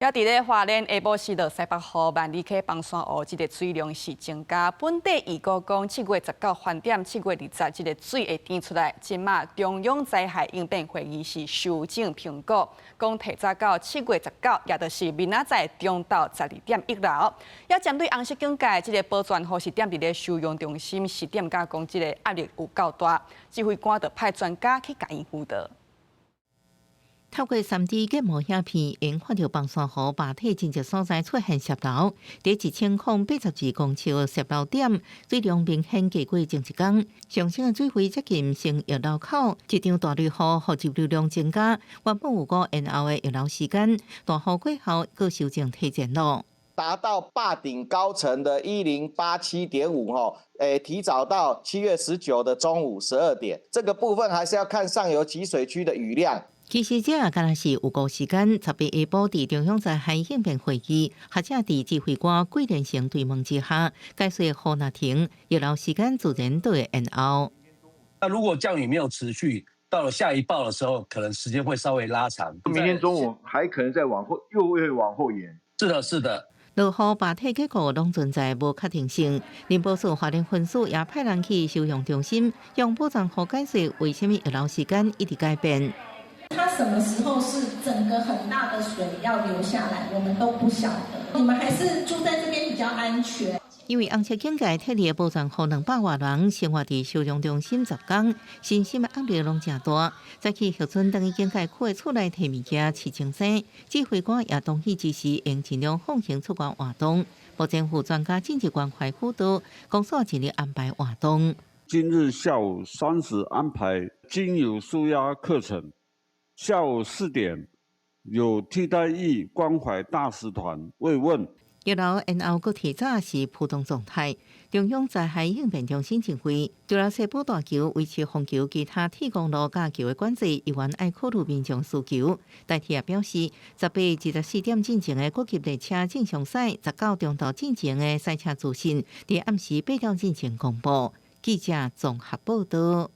也佇咧花蓮下晡時落西北雨，萬里溪枋山湖這个水量是增加。本地預估講7月19翻點，7月20這个水會甜出來。這馬中央災害應變會議是修正評估，講提早到七月十九，也就是明仔載中晝12點一流。也針對紅色警戒，這个保全湖是踮佇咧收容中心，是踮甲講這个壓力有夠大，指揮官就派專家去共𪜶輔導。透過3D 建模影片，會看著枋山湖壩體真濟所在出現瀉流，佇1082公尺的瀉流點，水量明顯低過前一工。上升的水位接近成溢流口，這場大雷雨予入流量增加，原本預估延後的溢流時間，大雨過後閣修正提前咯。達到壩頂高層的1087.5吼，提早到7月19的中午12點，這個部分還是要看上游集水區的雨量。其實這敢若是預估時間，18下晡佇中央災害應變會議，學者佇指揮官桂連成對問之下，解說雨若停，溢流時間自然都會延後。那如果降雨沒有持續，到了下一報的時候，可能時間會稍微拉長。明天中午還可能再往後，又會往後延。是的，是的。落雨壩體結構攏存在無確定性，林保署花蓮分署也派人去收容中心，向保全戶解說為啥物溢流時間一直改變。它什麼時候是整個很大的水要流下來，我們都不曉得。你們還是住在這邊比較安全。因為紅色警戒撤離的保全戶200外人，生活佇收容中心10工，身心壓力攏誠大。早起核准轉去警戒區的厝內提物件飼清生，指揮官也同意支持，應盡量放行出外活動。目前有專家進行關懷輔導，公所盡力安排活動。今日下午3時安排精油舒壓課程。下午4點有替代役關懷大使團慰問。溢流延後閣提早是普通狀態。中央災害應變中心認為，除了西部大橋維持封橋，其他鐵公路佮橋的管制猶原愛考慮民眾需求。台鐵也表示，18-24點進前的過急列車正常駛，19中晝進前的駛車資訊，佇暗時8點進前公布。記者綜合報道。